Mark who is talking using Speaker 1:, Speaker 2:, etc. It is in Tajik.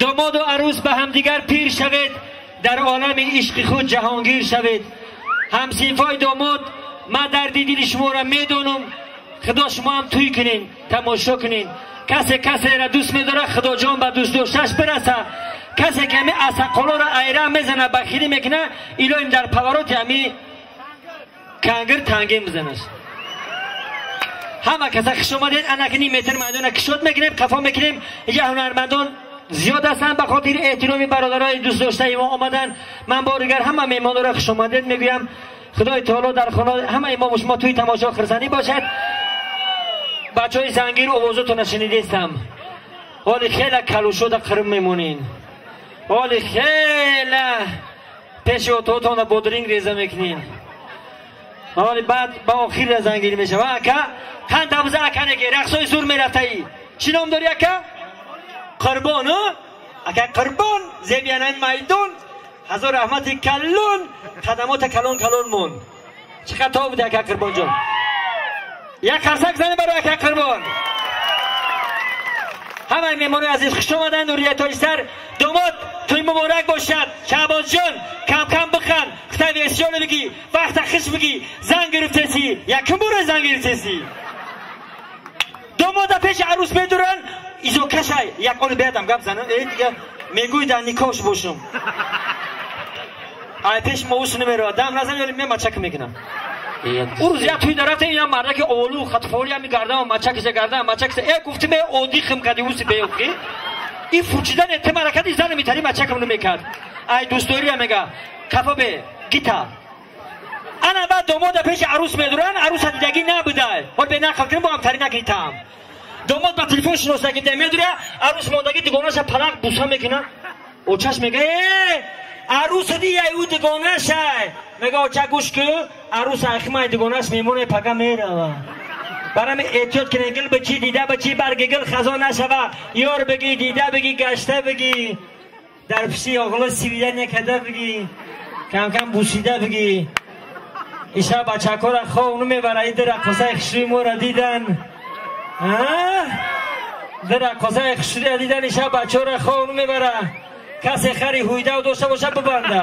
Speaker 1: Домоду арӯс ба ҳамдигар пир шавед, дар олами ишқи худ ҷаҳонгир шавед. Ҳамсинфои домод, ман дарди дили шуморо медонам. Худо шумо ҳам тӯй кунин, тамошо кунин. Касе касеро дӯст медорад, Худоҷон ба дӯст дошташ бираса. Касе ки ҳами асақолоро айра мезана, бахилӣ мекуна, илоҳим дар повороти ҳами кангир тангин бизанаш. Ҳама каса хуш омадед. Анаки ним метр майдона кишод мекунем, қафо мекунем. Инҷа ҳунармандон зиёд ҳастанд, ба хотири эҳтироми бародарои дӯстдоштаи мо омаданд. Ман бори дигар ҳама меҳмонро хуш омадед мегӯям. Худои таоло дар хона ҳамаи мо шумо тӯи тамошо хурсандӣ бошад. Бачаҳои зангир, овозотона шунидестам. Ҳоли хела калушода қирм мемонин. Ҳоли хела пеши отоотона бодринг реза мекунин. Ҳоли баъд ба охир зангир мешава. Ака, қанд табза ака неге, рақсои зур мерафтаӣ. Чӣ ном дорӣ ака? Қурбон, ака Қурбон, зебиянан майдон, ҳазор раҳмати калон, хадамота калон калон мон. Чӣ хато буд, ака Қурбонҷон? Як қарсак зане барои ака Қурбон. Ҳамаи меҳмонои азиз хуш омаданд. Нурия Тоҷисар, домод, тӯй муборак бошад. Шаҳбозҷон, кам кам биханд, хитай версиёно бигӣ, вақта хиш бигӣ, зан гирифтесӣ, якум бора зан гирифтесӣ. Домода пеши арӯс медуранд, изо кашай, як оли беадам гап занам, э дига мегӯй дар никоҳш бошум. Ай пеш моус намерава, дам назан, ёли мемачак мекунам. Ӯ рӯз як тӯй дарафтем, як мардаки олу хатфоли ҳами гардам, мачакиса гардам, мачакиса. Э гуфтим, э оддӣ хим кади уси беохи. И фучидан те маракати зан митари мачакам намекард. Ай дӯстдория мега, кафа бе, гита. Ана баъд домода пеши арӯс медуранд, арӯса дидагӣ набудай. Ҳол бе нақл кунем, бо ҳамтарӣ накунитам. Домод ба телефон шиносагӣ де медура, арӯс мондагӣ дугонаша палақ буса мекуна. Очаш мега, э арӯса ди яй ӯ дугонашай. Мега, оча гӯш ку, арӯс айхимай дугонаш мемоне, пага мерава. Барами эҳтиёт кунед, гил ба чӣ дида ба чӣ барги гил хазон нашава, ёр бигӣ, дида бигӣ, гашта бигӣ, дар пишти оғло сивида некада бигӣ, кам кам бусида бигӣ. Иша бачакора хов намебара, и раққосаи хушрӯи моро дидан. Ди раққосаи хушрӯя дидан, иша бачаҳоро хов намебара. Касе хари ҳуйдав дошта боша, бибанда.